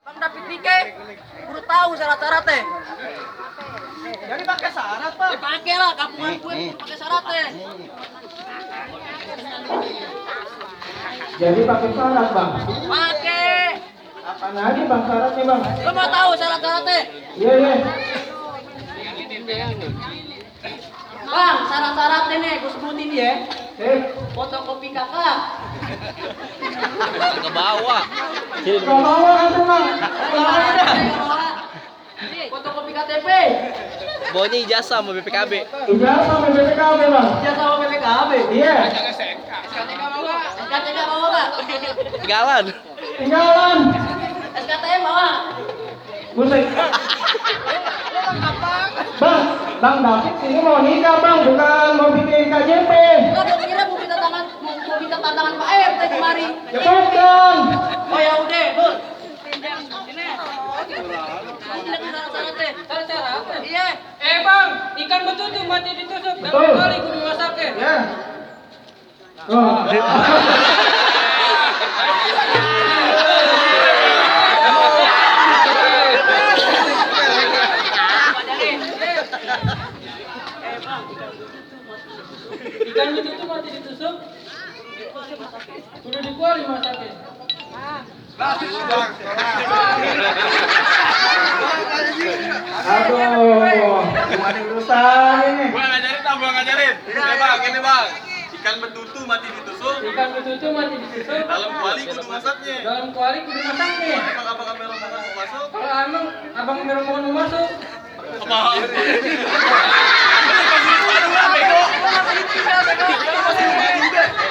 Bang David Nike, udah tahu syarat-syaratnya. Jadi pakai syarat, Pak. Ya pakai lah, kampungan gue pakai syaratnya. Jadi pakai syarat, Bang. Pakai. Apaan aja, Bang, syaratnya, Bang? Lo mau tahu syarat-syaratnya? Iya, iya. Bang, syarat-syaratnya nih, gue sebutin ya. Fotokopi kakak. Ke bawah. Gak bawa kan tuh, Bang? Fotokopi KTP. Bawahnya ijazah sama BPKB. Ijazah sama BPKB, Bang. Ijazah sama BPKB. Iya. SKTK bawa. SKTK bawa nggak? Tinggalan. Tinggalan. SKTM bawa. Buset. Bang David ini mau nikah, Bang, bukan mau bikin KJP. Lo kira mau minta tantangan Pak RT kemari. Ya bukan. Oh ya udah, Bur. Sini. Syarat-syaratnya. Iya. Bang, ikan betutu mati ditusuk. Betul. Dalam kali kudu masaknya. Ya. Oh. Ikan betutu mati ditusuk. Kudu dikuali masaknya. Aduh, gimana urusan ini? Gua ngajarin. Ini bang. Ikan betutu mati ditusuk. Ikan betutu mati ditusuk. Dalam kuali kudu masaknya. Dalam kuali kudu masaknya. Emang abang merong mau masuk? Kalau emang abang merong mau masuk, Apa?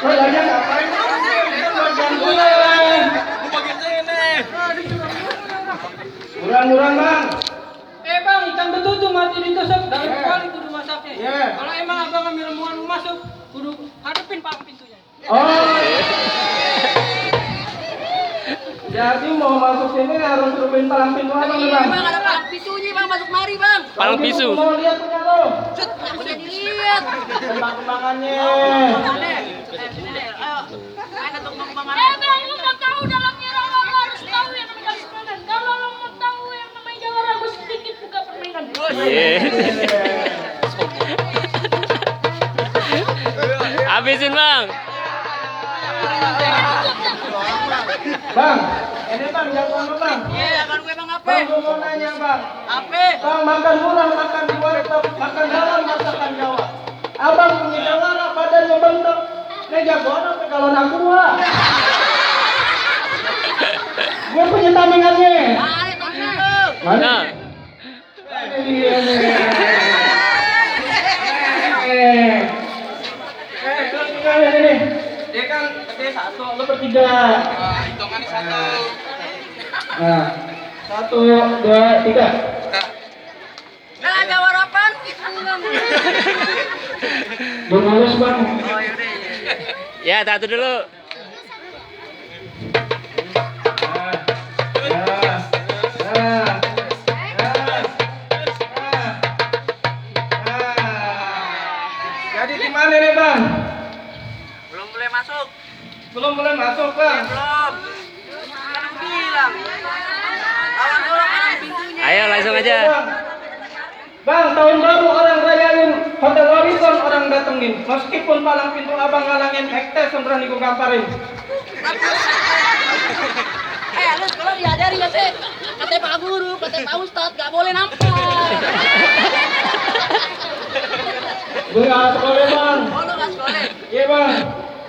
Lo lagi ngapain? Bagian gue. Gua bagian sini. Murah-murah, Bang. Bang, ikan betutu mati ditusuk. Dalam kuali kudu masaknya. Iya. Kalau emang abang ambil rombongan mau masuk, kudu hadepin palang pintunya. Oh. Jadi mau masuk sini harus turunin palang pintu abang, Iya, Bang. Bang, ada palang pisunya, Bang, masuk mari, Bang. Palang pisu. Mau lihat punya lo. Cut, nggak punya dilihat. Kembang-kembangannya. Sini deh, ayo. Main atau kembang-kembangan. Bang, lu mau tahu dalamnya rawa lu harus tahu yang namanya permainan. Kalau lu mau tahu yang namanya jalan ragu sedikit buka permainan. Habisin, Bang. Bang, ini Bang, jagoan lo, Bang. Iya, kan gue Bang apa? Bang, gue mau nanya, Bang. Apa? Bang, makan murah, makan di warteg, makan dalam, masakan Jawa. Abang punya jawara, badannya bentuk. Ini jagoan apa kalau nak gua? Gue punya tamingannya. Mari, tanya lu. Mana? Nah, Ini dia nih. Ini. Dia kan gede satu, lo bertiga. Hitungannya satu. Nah, 1, 2, 3. Nah, jawab apaan? Belum halus, Bang. Oh, yaudah, iya. ya satu dulu. Jadi gimana nih, Bang? Belum boleh masuk. Belum boleh masuk, Bang. Belum. Kan aku bilang. Lawan orang palang pintunya. Ayo langsung aja. Bang, tahun baru orang rayain Hotel Horizon orang datengin. Meskipun palang pintu abang ngalangin hektes berani gue gamparin. Lu sekolah diajarin nggak sih? Katanya Pak Guru, katanya Pak Ustadz, nggak boleh nampak. Gue nggak sekolah, Bang. Oh, lu nggak sekolah? Iya, Bang.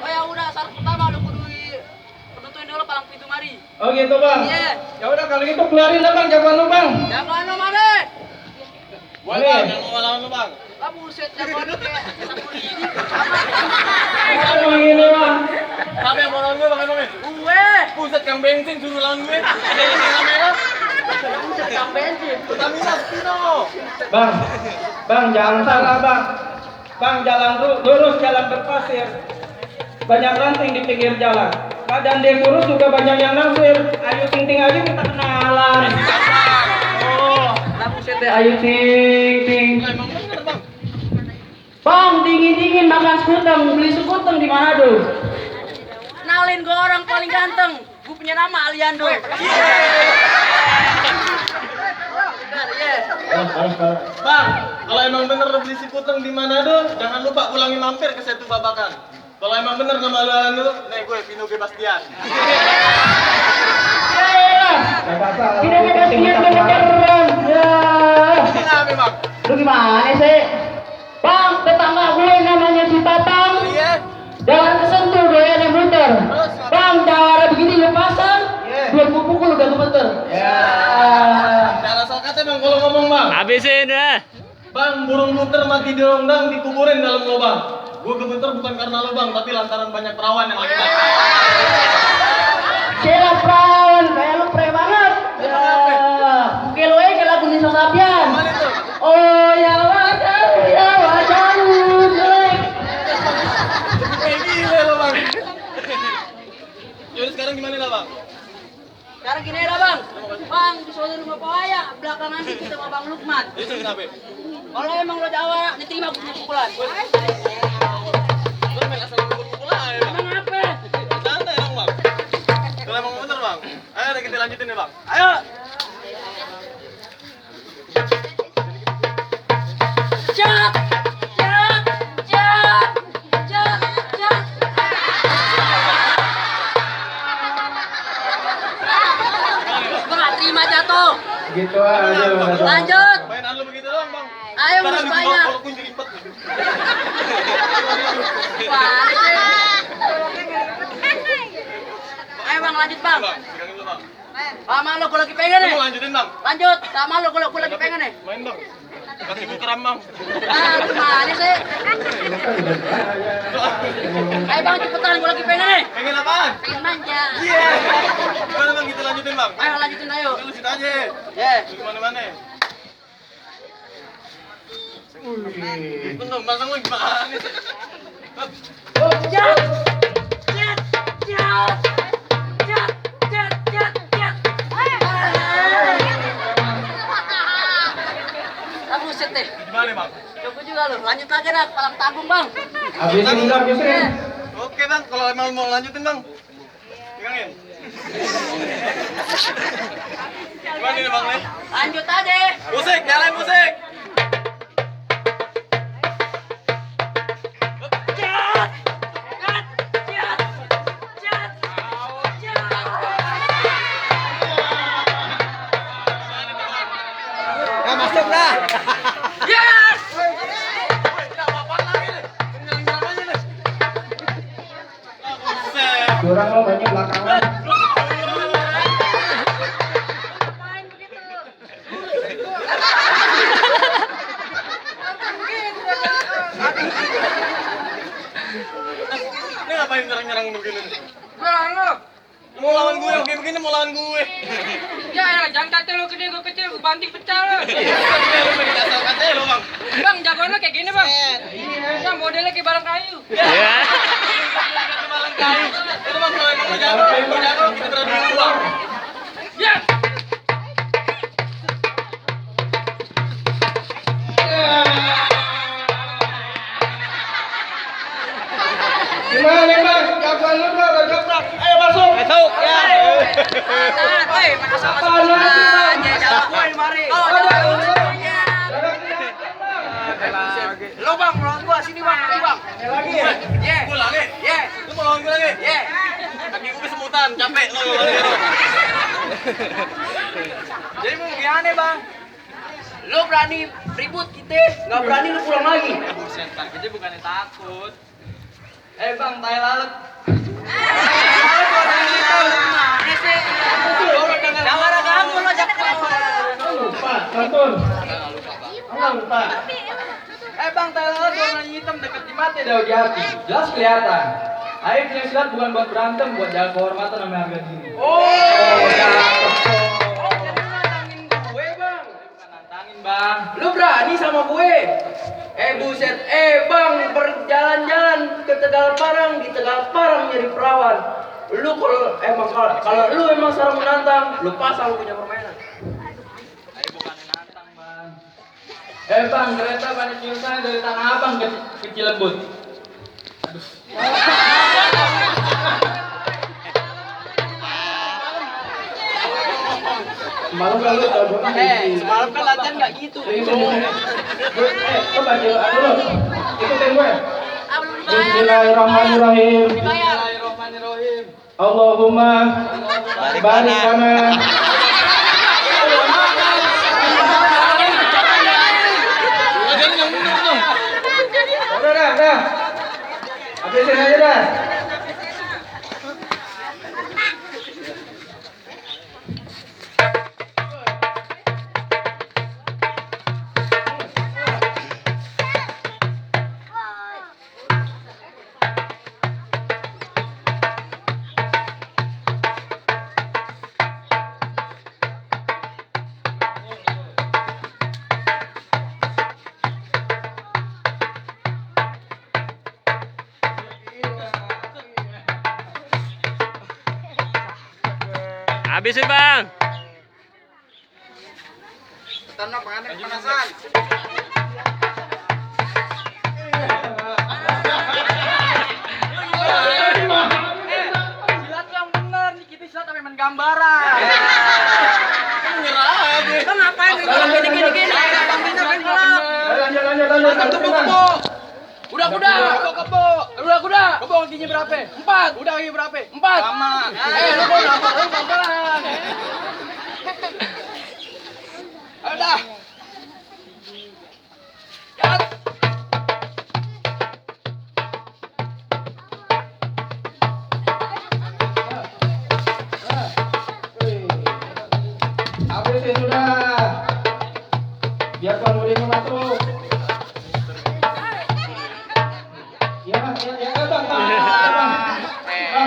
Oh ya udah, syarat pertama lu kuduin dulu palang pintu mari. Oh gitu, Bang. Iya. Ya udah kalau gitu keluarin dah, Bang, jagoan lu, Bang. Jangan lu mana? Boleh bang, yang mau ngalamin lu bang. Lah buset, jangan lu kayak sapu lidi. Bang ini, Bang. Siapa yang mau lawan gue bang Emang? Gue. Buset kang bensin suruh lawan gue. Ada yang kamera. Buset, kang bensin. Pertamina Spino. Bang. Bang, jangan salah, Bang. Bang, jalan lurus, jalan berpasir. Banyak ranting di pinggir jalan. Badan dia kurus juga banyak yang naksir. Ayo ting-ting aja kita kenalan. Oh, Lah buset deh. ayo ting-ting. Emang bener bang. Bang, dingin-dingin makan sekuteng, beli sekuteng di Manado. Nalin gue orang paling ganteng. Gue punya nama Aliando. emang bener beli si Puteng di Manado, jangan lupa ulangi mampir ke Setu Babakan. Kalau emang bener nama lu, nih gue Vino Gebastian. Tidak Sebastian beneran. Ya. Kenapa bang? Lu gimana sih? Bang, tetangga gue namanya si Tatang. Iya. Jangan kesentuh doyan yang muter. Bang, cara begini lu pasang. Buat pukul udah gemeter. Ya. Cara asal kata bang kalau ngomong bang. Habisin ya. Bang, burung luter mati di ronggang dikuburin dalam lubang. Gue gemeter bukan karena lo bang, tapi lantaran banyak perawan yang lagi datang. Sila perawan, kayak lu pre banget. Ya. Mungkin lu kayak lagu Nisa Sabian. Mana itu? Oh ya wajah, jelek. Kayak gila lo bang. Yaudah sekarang gimana lah bang? Sekarang gini ya bang. Bang, di soal rumah Pawaya, belakangan ini kita sama Bang Lukman. Itu kenapa? Kalau emang lo Jawa, diterima pukul-pukulan. Lo main asal pukul aja bang. Emang apa? Santai dong bang. Kalau emang bener bang, ayo deh kita lanjutin ya bang. Ayo. Cak, cak, cak, cak, cak. Gue gak terima jatuh. Gitu aja lu. Lanjut. Mainan lu begitu doang bang. Ayo Sekarang mus banyak. kalau kunci ribet. Wah, ayo bang lanjut bang. Bang, pegangin lu bang. Sama lo gue lagi pengen Lu nih. mau lanjutin bang? Lanjut, sama lo gue lagi pengen nih. Main bang. Kasih gue keram bang. Ah, gimana sih? Ayo bang cepetan, gue lagi pengen nih. Pengen apaan? Pengen manja. Iya. Gimana bang kita lanjutin bang? Ayo lanjutin ayo. Lu situ aja. Yeah. Lu kemana-mana. Bentar, pasang lu gimana sih? Jat, jat, jat, jat, jat, jat, jat. Ah, buset deh. Gimana bang? Coba juga lo, lanjut lagi nak, palang tanggung bang. Habisin. Oke bang, kalau emang mau lanjutin bang. Pegangin. Gimana ini bang nih? Lanjut aja. Musik, nyalain musik. Jat, jat, jat, jat, jat. Nah, masuk dah. Yes! Kurang lo banyak belakangan. Ini ngapain nyerang-nyerang begini? Halo. Mau lawan gue, oke begini mau lawan gue. Ya, jangan kata lo gede, gue kecil, gue banting pecah lo. Lu pengen asal katanya lo bang. Bang, jagoan lo kayak gini bang. Iya, modelnya kayak barang kayu. Ya. Itu malang kayu. Itu bang kalau emang lo jago, kita beradu uang. Ya. Gimana nih bang? Jagoan lu bro, udah gaprak. Ayo masuk. Masuk. Ya. Woi, mana sama Apaan lu sih, Bang? Jalan woi mari. Oh, lo bang, melawan gua sini bang, lagi bang. Lagi ya? Ye, Gue lagi. ye, Lu mau lawan gue lagi? ye. Kaki gue kesemutan, capek lo lawan dia lo. Jadi mau gimana bang? Lo berani ribut kita, nggak berani lo pulang lagi. Buset, Bang. Kita bukannya takut. Bang, tai lalat. Jangan ada kamu lo jak. Lupa, santun. Enggak lupa. Bang, tai lalat warna hitam dekat di mata dah di hati. Jelas kelihatan. Ayo punya silat bukan buat berantem, buat jaga kehormatan sama harga diri. Nantangin gue bang. Bukan nantangin bang. Lu berani sama gue? Buset, bang berjalan-jalan ke Tegal Parang, di Tegal Parang nyari perawan. Lu kalau lu emang sekarang menantang, lu pasang lu punya permainan. Ayo bukan nantang bang. Bang, kereta banyak jurusan dari Tanah Abang ke Cilebut. Semalam kan lu teleponan. Semalam kan latihan nggak gitu. Coba aja dulu. Ikutin gue. Ah, belum dibayar. Bismillahirrahmanirrahim. Dibayar. Bismillahirrahmanirrahim. Allahumma barik lana. Udah. Habisin aja dah. Habisin bang. Tanah pengantin panasan. Silat yang bener nih, kita silat sampai main gambaran. Bang ngapain gini? Lanjut. Udah kuda. Kakinya berapa? 4. Udah kaki berapa? 4. Sama. Lu kok nambah lu pelan-pelan. Udah. Cat. Habisin sudah. Biar penghuninya masuk. Ya bang.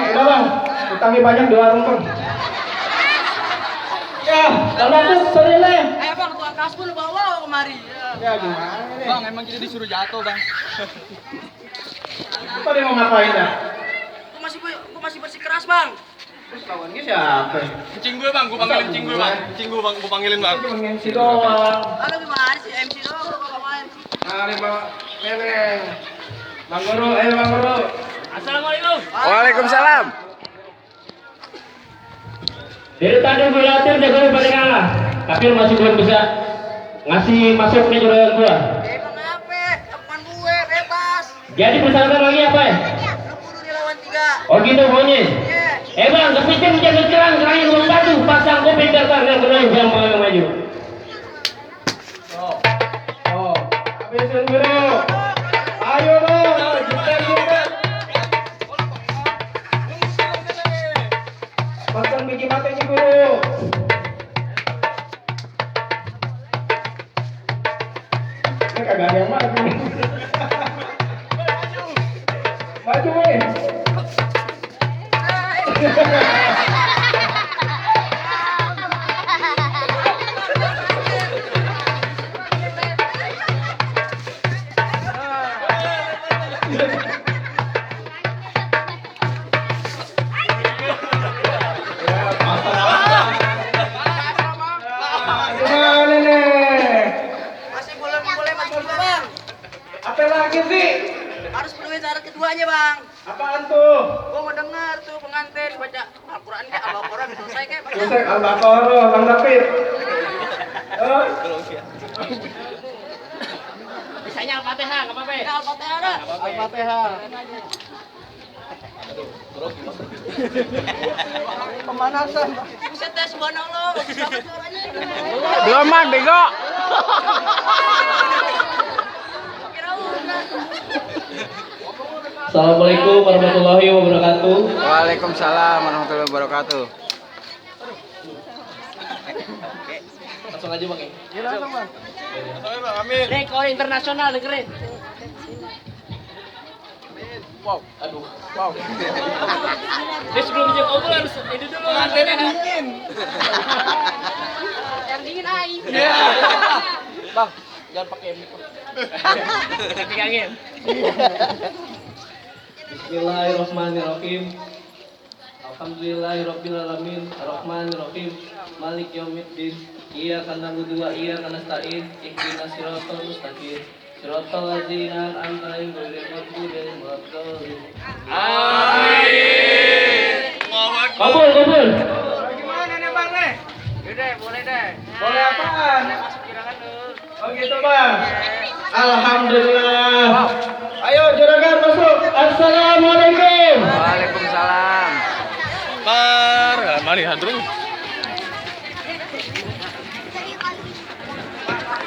Udah bang. Utangnya banyak 2 warung bang. Ya, kalau aku serinnya. Ayo bang, tukang kasbul bawa kemari. Ya gimana nih? Bang, emang kita disuruh jatuh bang. Apa dia mau ngapain dah? Gua masih bersikeras bang. Terus lawannya siapa? Cing gue bang, gue panggilin cing gue bang. Cing gue bang, gue panggilin bang. Cuma MC doang. Halo gimana sih MC doang lu gak main. Mari Pak Neneng. Bang Guru, ayo Bang Guru. Assalamualaikum. Waalaikumsalam. Dari tadi gue latihan deh gue paling kalah. Tapi masih belum bisa ngasih masuk nih juragan gua. Emang apa? Teman gue bebas. Jadi persyaratan lagi apa ya? Lu kudu dilawan 3. Oh gitu maunya. Iya. Bang, kepiting jangan serangin uang batu, pasang kuping dasar yang benar yang maju. Oh. Habisin Guru. Ayo dong, kita. Pasang biji matanya Guru. Ini kagak ada yang maju. Maju weh. Gimana nih? Masih boleh masuk juga bang. Apa lagi sih? Harus penuhi syarat keduanya bang. Apaan tuh? Gua mau denger tuh pengantin baca Al-Quran kayak Al-Baqarah selesai kayak baca. Yusek Al-Baqarah, Bang David. Bisanya Al-Fatihah, enggak apa-apa. Ya Al-Fatihah dah. Al-Fatihah. Pemanasan. Buset dah subhanallah. Bagus banget suaranya. Belum Bang, bego. Kira udah. Assalamualaikum warahmatullahi wabarakatuh. Waalaikumsalam warahmatullahi wabarakatuh. Langsung aja Bang ya. Iya langsung bang. Amin. Nih, kalau internasional dengerin. Wow. Dia sebelum jam ngobrol harus ini dulu. Pengantinnya dingin. Yang dingin air. Bang, jangan pakai mic. Pegangin. Bismillahirrahmanirrahim. Alhamdulillahirrabbilalamin. Arrahmanirrahim. Malik yaumiddin. Iyyaka na'budu wa iyyaka nasta'in. Ihdinas siratal mustaqim. Siratal ladzina an'amta 'alaihim ghairil maghdubi 'alaihim waladdallin. Amin. Kabul. Gimana nih bang nih? Yaudah boleh boleh deh. Boleh apaan? Masuk juragan dulu. Oh gitu bang. Alhamdulillah. Ayo juragan masuk. Assalamualaikum. Waalaikumsalam. Mari, Handrung.